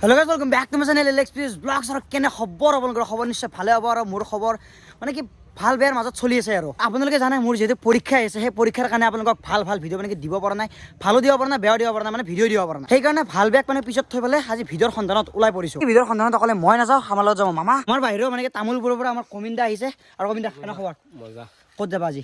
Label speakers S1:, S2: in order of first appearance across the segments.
S1: Hello guys, welcome back to my channel Alex Piyush blogs. আৰু কেনে খবৰ আপোনালোকৰ? খবৰ নিশ্চয় ভালে হ'ব। আৰু মোৰ খবৰ মানে কি, ভাল বেয়াৰ মাজত চলি আছে। আৰু আপোনালোকে জানে, মোৰ যিহেতু পৰীক্ষা আহিছে, সেই পৰীক্ষাৰ কাৰণে আপোনালোকক ভাল ভাল ভিডিঅ' মানে কি দিব পৰা নাই, ভালো দিব পৰা নাই, বেয়াও দিব পৰা নাই, মানে ভিডিঅ' দিব পৰা নাই। সেইকাৰণে ভাল বেয়াক মানে পিছত থৈ পেলাই আজি ভিডিঅ'ৰ সন্ধানত ওলাই পৰিছোঁ। এই ভিডিঅ'ৰ সন্ধানত অকলে মই নাযাওঁ, আমাৰ লগত যাব মামা। আমাৰ বাহিৰেও মানে কি তামোলপুৰৰ পৰা আমাৰ কমিন্দা আহিছে। আৰু কমিন্দা, কেনে খবৰ?
S2: মজা।
S1: ক'ত যাবা আজি?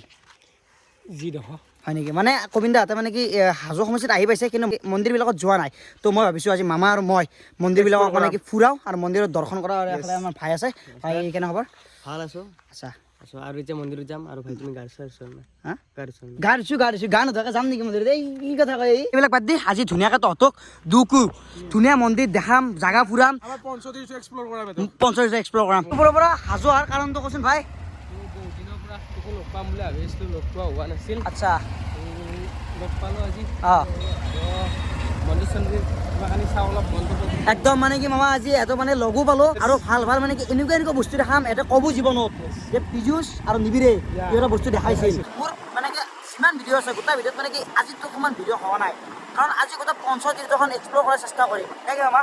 S2: যি দেখ।
S1: হয় নেকি? মানে কবিন্দাহঁতে মানে কি হাজো সমষ্টিত আহি পাইছে, কিন্তু মন্দিৰবিলাকত যোৱা নাই। তো মই ভাবিছোঁ আজি মামা আৰু মই মন্দিৰবিলাকক মানে কি ফুৰাওঁ আৰু মন্দিৰত দৰ্শন কৰা। আৰু এফালে আমাৰ ভাই আছে। ভাই, কেনে খবৰ?
S2: ভাল আছো।
S1: আচ্ছা।
S2: আছো। আৰু এতিয়া মন্দিৰত যাম। আৰু ভাই, তুমি গাড়ী চাড়ী চোৱা নাই?
S1: হা?
S2: গাড়ী চোৱা নাই?
S1: গা ধুইছোঁ, গা ধুইছোঁ। গা নোধোৱাকৈ যাম নেকি মন্দিৰত? এই কি কথা কয়? এইবিলাক বাদ দি আজি ধুনীয়াকৈ তহঁতক দুকো ধুনীয়া মন্দিৰ দেখাম, জাগা ফুৰাম।
S3: আমাৰ পঞ্চতীৰ্থ এক্সপ্ল'ৰ কৰা।
S1: পঞ্চতীৰ্থ এক্সপ্ল'ৰ কৰাম। ওপৰৰ পৰা হাজো অহাৰ কাৰণটো কচোন ভাই।
S2: বহুত দিনৰ পৰা তোকো লগ পাম বুলি ভাবি আছিলো, লগ পোৱা হোৱা নাছিল। তো লগ পালো আজি। আৰু মন্দিৰ চন্দিৰ কিবা কানি চাওঁ অলপ, মনটো
S1: একদম মানে কি মামা, আজি এটা মানে লগো পালো আৰু ভাল ভাল মানে কি এনেকুৱা এনেকুৱা বস্তু দেখাম, এটা ক'ব জীৱনত যে পীযুষ আৰু নিবিৰে কিবা বস্তু দেখাইছিল। মোৰ মানে কি যিমান ভিডিঅ' আছে, গোটেই ভিডিঅ'ত মানে কি আজিতো সমান ভিডিঅ' হোৱা নাই, কাৰণ আজি গোটেই পঞ্চতীৰ্থখন এক্সপ্ল'ৰ কৰাৰ চেষ্টা কৰিম, নেকি মামা?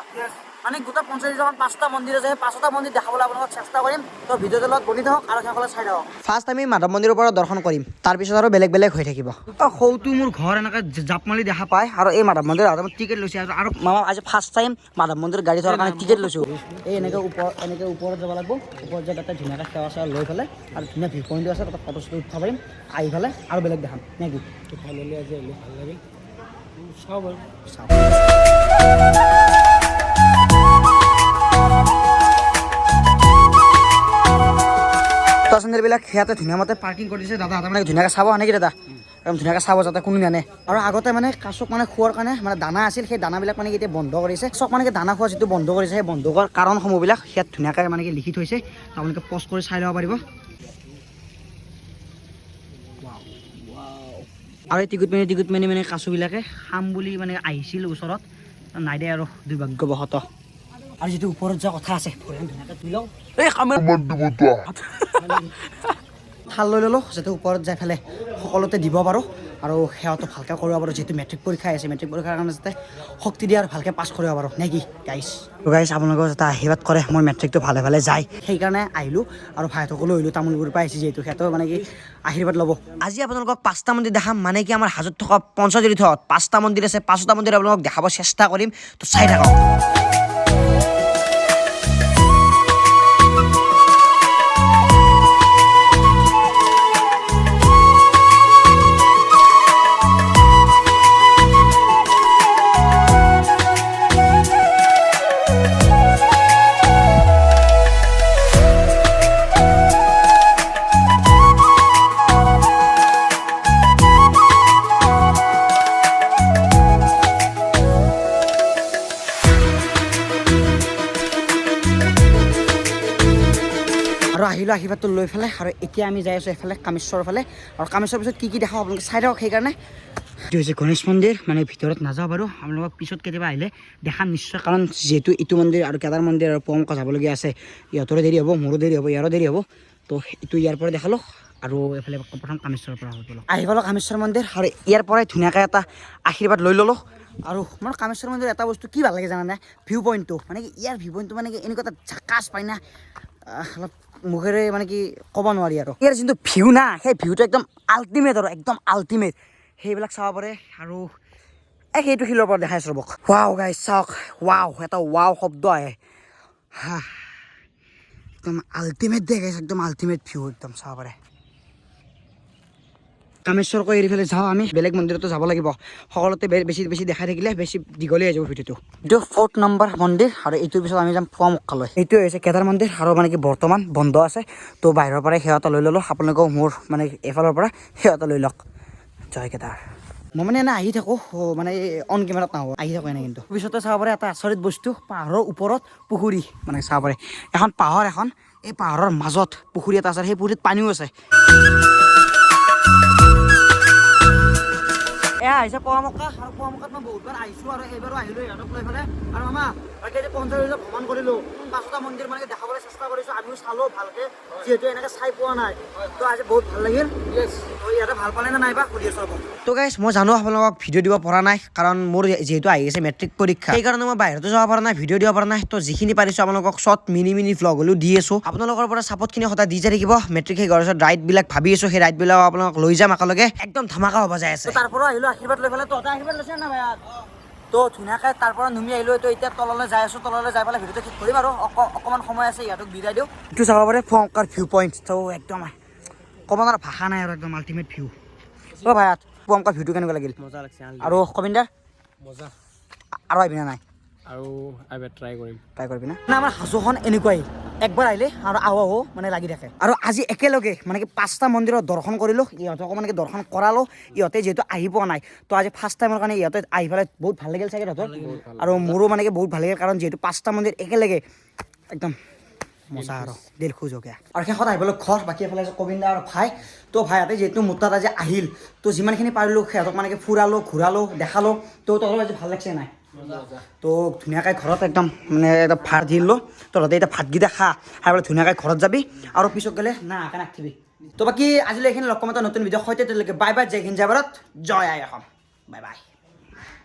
S1: মানে গোটেই পঞ্চতীৰ্থখন পাঁচটা মন্দিৰ আছে, সেই পাঁচটা মন্দিৰ দেখাবলৈ আপোনালোকক চেষ্টা কৰিম। তো ভিডিঅ'টোৰ লগত বনি থাকক আৰু শেষলৈ চাই থাকক। ফাৰ্ষ্ট আমি মাধৱ মন্দিৰৰ পৰা দৰ্শন কৰিম, তাৰপিছত আৰু বেলেগ বেলেগ হৈ থাকিব। সৌটো মোৰ ঘৰ, এনেকৈ জাপ মাৰি দেখা পায়। আৰু এই মাধৱ মন্দিৰ মই টিকেট লৈছোঁ। আৰু মামা, আজি ফাৰ্ষ্ট টাইম মাধৱ মন্দিৰ গাড়ী থোৱাৰ কাৰণে টিকেট লৈছোঁ। এই এনেকৈ ওপৰ, এনেকৈ ওপৰত যাব লাগিব। ওপৰত যাই তাতে ধুনীয়াকৈ সেৱা চেৱা লৈ পেলাই আৰু ধুনীয়া ভিউ পইণ্টো আছে, তাতে ফটো চটো উঠিব পাৰিম। আহি পেলাই আৰু বেলেগ দেখাম, নে কি?
S2: ফাইনেলি আজি আহিলোঁ, ভাল লাগিল। চাওঁ বাৰু।
S1: চাওঁ। চেণ্ডেলবিলাক সিহঁতে ধুনীয়া মতে পাৰ্কিং কৰি দিছে। দাদা মানে ধুনীয়াকৈ চাব নেকি দাদা? একদম ধুনীয়াকৈ চাব যাতে কোনো নানে। আৰু আগতে মানে কাছক মানে খোৱাৰ কাৰণে মানে দানা আছিল, সেই দানাবিলাক মানে কি এতিয়া বন্ধ কৰিছে। কাছক মানে কি দানা খোৱা যিটো বন্ধ কৰিছে, সেই বন্ধ কৰাৰ কাৰণসমূহবিলাক ইয়াত ধুনীয়াকৈ মানে কি লিখি থৈছে। আপোনালোকে পজ কৰি চাই ল'ব পাৰিব। আৰু এই টিকুট মানি মানে কাছুবিলাকে খাম বুলি মানে আহিছিল ওচৰত, নাই দে আৰু দুৰ্ভাগ্যবশতঃ। আৰু যিটো ওপৰত যোৱা কথা আছে, ভৰিখন ধুনীয়াকৈ ধুই লওঁ। এই থাল লৈ ল'লোঁ, যাতে ওপৰত যাই পেলাই সকলোতে দিব পাৰোঁ আৰু সেৱাটো ভালকৈ কৰিব পাৰোঁ। যিহেতু মেট্ৰিক পৰীক্ষা আছে, মেট্ৰিক পৰীক্ষাৰ কাৰণে যাতে শক্তি দিয়ে আৰু ভালকৈ পাছ কৰিব পাৰোঁ, নে কি গাইছ? গাইছ, আপোনালোকেও যাতে আশীৰ্বাদ কৰে, মোৰ মেট্ৰিকটো ভালে ভালে যায়, সেইকাৰণে আহিলোঁ। আৰু ভাইহঁতকো লৈ আহিলোঁ, তামোলপুৰৰ পৰা আহিছে যিহেতু, সিহঁতেও মানে কি আশীৰ্বাদ ল'ব। আজি আপোনালোকক পাঁচটা মন্দিৰ দেখাম। মানে কি আমাৰ হাজোত থকা পঞ্চতীৰ্থত পাঁচটা মন্দিৰ আছে, পাঁচটা মন্দিৰ আপোনালোকক দেখাব চেষ্টা কৰিম। তো চাই থাকক। আৰু আহিলোঁ আশীৰ্বাদটো লৈ পেলাই। আৰু এতিয়া আমি যাই আছোঁ এফালে কামেশ্বৰৰ ফালে। আৰু কামেশ্বৰৰ পিছত কি কি দেখাওঁ আপোনালোকে চাই থাকক। সেইকাৰণে এইটো হৈছে গণেশ মন্দিৰ। মানে ভিতৰত নাযাওঁ বাৰু, আপোনালোকক পিছত কেতিয়াবা আহিলে দেখাম নিশ্চয়। কাৰণ যিহেতু ইটো মন্দিৰ আৰু কেদাৰ মন্দিৰ আৰু পোৱামক্কা যাবলগীয়া আছে, ইহঁতৰো দেৰি হ'ব, মোৰো দেৰি হ'ব, ইয়াৰো দেৰি হ'ব। তো এইটো ইয়াৰ পৰা দেখালোঁ আৰু এইফালে প্ৰথম কামেশ্বৰৰ পৰা হৈ গ'লোঁ। আহি পালোঁ কামেশ্বৰ মন্দিৰ আৰু ইয়াৰ পৰাই ধুনীয়াকৈ এটা আশীৰ্বাদ লৈ ল'লোঁ। আৰু মোৰ কামেশ্বৰ মন্দিৰ এটা বস্তু কি ভাল লাগে জানানে? ভিউ পইণ্টটো। মানে কি ইয়াৰ ভিউ পইণ্টটো মানে কি এনেকুৱা এটা ঝাকাছ পায় না, অলপ মুখেৰে মানে কি ক'ব নোৱাৰি। আৰু ইয়াৰ যোনটো ভিউ না, সেই ভিউটো একদম আল্টিমেট আৰু একদম আল্টিমেট। সেইবিলাক চাব পাৰে। আৰু এই সেইটো শিলৰ পৰা দেখাই আছোঁ, ৰ'ব। ৱাও গাইজ, চাওক, ৱাও, এটা ৱাও শব্দ আহে। হা, একদম আল্টিমেট দে গাইজ, একদম আল্টিমেট ভিউ একদম চাব পাৰে। কামেশ্বৰ কৈ এৰি পেলাই যাওঁ আমি, বেলেগ মন্দিৰতো যাব লাগিব। সকলোতে বেছি বেছি দেখাই থাকিলে বেছি দীঘলীয়া হৈ যাব ভিডিঅ'টো। এইটো ফ'ৰ্থ নম্বৰ মন্দিৰ আৰু এইটোৰ পিছত আমি যাম পোৱামক্কালৈ। এইটো হৈছে কেদাৰ মন্দিৰ আৰু মানে কি বৰ্তমান বন্ধ আছে। তো বাহিৰৰ পৰাই সেৱা এটা লৈ ল'লোঁ। আপোনালোকেও মোৰ মানে এইফালৰ পৰা সেৱা এটা লৈ লওক। জয় কেদাৰ। মই মানে এনে আহি থাকোঁ, মানে অন কেমেৰাত নাহোঁ, আহি থাকোঁ এনে। কিন্তু পিছতে চাব পাৰে এটা আচৰিত বস্তু, পাহাৰৰ ওপৰত পুখুৰী। মানে চাব পাৰে এখন পাহাৰ এখন, এই পাহাৰৰ মাজত পুখুৰী এটা আছে, সেই পুখুৰীত পানীও আছে। এয়া আহিছে পোৱামক্কা। আৰু পোৱামক্কাত মই বহুতবাৰ আহিছোঁ আৰু এইবাৰো আহিলোঁ ইহঁতক লৈ পেলাই। আৰু মামা, বাকী আজি 50 ভ্ৰমণ কৰিলোঁ। পাঁচটা মন্দিৰ মানে দেখাবলৈ চেষ্টা কৰিছোঁ। আমিও চালোঁ ভালকৈ, যিহেতু এনেকৈ চাই পোৱা নাই। তো আজি বহুত ভাল লাগিল। তো ইয়াতে ভাল পালে নে নাইবা সুধি আছোঁ ৰ'ব। তো গাইছ, মই জানো আপোনালোকক ভিডিঅ' দিব পৰা নাই, কাৰণ মোৰ যিহেতু আহি আছে মেট্ৰিক পৰীক্ষা, সেইকাৰণে মই বাহিৰতো যাব পৰা নাই, ভিডিঅ' দিব পৰা নাই। তো যিখিনি পাৰিছোঁ আপোনালোকক শ্বৰ্ট মিনি মিনি ভ্লগ হ'লেও দি আছোঁ। আপোনালোকৰ পৰা ছাপৰ্টখিনি সদায় দি যাই থাকিব। মেট্ৰিক শেষ হোৱাৰ পিছত ৰাইডবিলাক ভাবি আছোঁ, সেই ৰাইডবিলাক আপোনালোকক লৈ যাম একেলগে, একদম ধামাকা হ'ব যাই আছে। তাৰ পৰা আহিলোঁ আশীৰ্বাদ লৈ পেলাই। তহঁতে আশীৰ্বাদ লৈছে না ভাই? তো ধুনীয়াকৈ তাৰ পৰা নুমি আহিলোঁ। তো এতিয়া তললৈ যাই আছোঁ, তললৈ যাই পেলাই ভিডিঅ'টো শেষ কৰিম আৰু অকণমান সময় আছে, ইহঁতক বিদায় দিওঁ। এইটো চাব পাৰে পোৱামক্কাৰ ভিউ পইণ্ট। তো একদম ক'ব নোৱাৰা, ভাষা নাই আৰু, একদম আল্টিমেট ভিউ। অ' ভাই, পোৱামক্কাৰ ভিউটো কেনেকুৱা লাগিল?
S2: মজা লাগছে।
S1: আৰু কবিন্দা?
S2: মজা।
S1: আৰু আহিবি না নাই?
S2: আৰু এবাৰ ট্ৰাই কৰিম।
S1: ট্ৰাই কৰিবি না? মানে আমাৰ হাজোখন এনেকুৱাই, একবাৰ আহিলে আৰু আহো আহো মানে লাগি থাকে। আৰু আজি একেলগে মানে কি পাঁচটা মন্দিৰত দৰ্শন কৰিলোঁ, ইহঁতকো মানে কি দৰ্শন কৰালোঁ। ইহঁতে যিহেতু আহি পোৱা নাই, তো আজি ফাৰ্ষ্ট টাইমৰ কাৰণে ইহঁতে আহি পেলাই বহুত ভাল লাগিল চাগে সিহঁতৰ, আৰু মোৰো মানে কি বহুত ভাল লাগিল, কাৰণ যিহেতু পাঁচটা মন্দিৰ একেলগে, একদম মজা আৰু দিল খুচ हो गया। আৰু শেষত আহিবলৈ ঘৰ। বাকী এফালে আছে কবিন্দা আৰু ভাই। তো ভাইহঁতে যিহেতু মোৰ তাত আজি আহিল, তো যিমানখিনি পাৰিলোঁ সিহঁতক মানে কি ফুৰালোঁ, ঘূৰালোঁ, দেখালোঁ। তো তহঁতৰ আজি ভাল লাগছে নাই? তো ধুনীয়াকৈ ঘৰত একদম মানে এটা ভাত দিলোঁ, তহঁতে এতিয়া ভাতকেইটা খা, খাই পেলাই ধুনীয়াকৈ ঘৰত যাবি আৰু পিছত গ'লে না আঁকে নাথাকিবি। তো বাকী আজিলৈ এইখিনি, লগ পাম এটা নতুন ভিডিঅ' সৈতে। তেতিয়ালৈকে বাই বাই, জয় হিন্দ, জয় ভাৰত, জয় আই অসম, বাই বাই।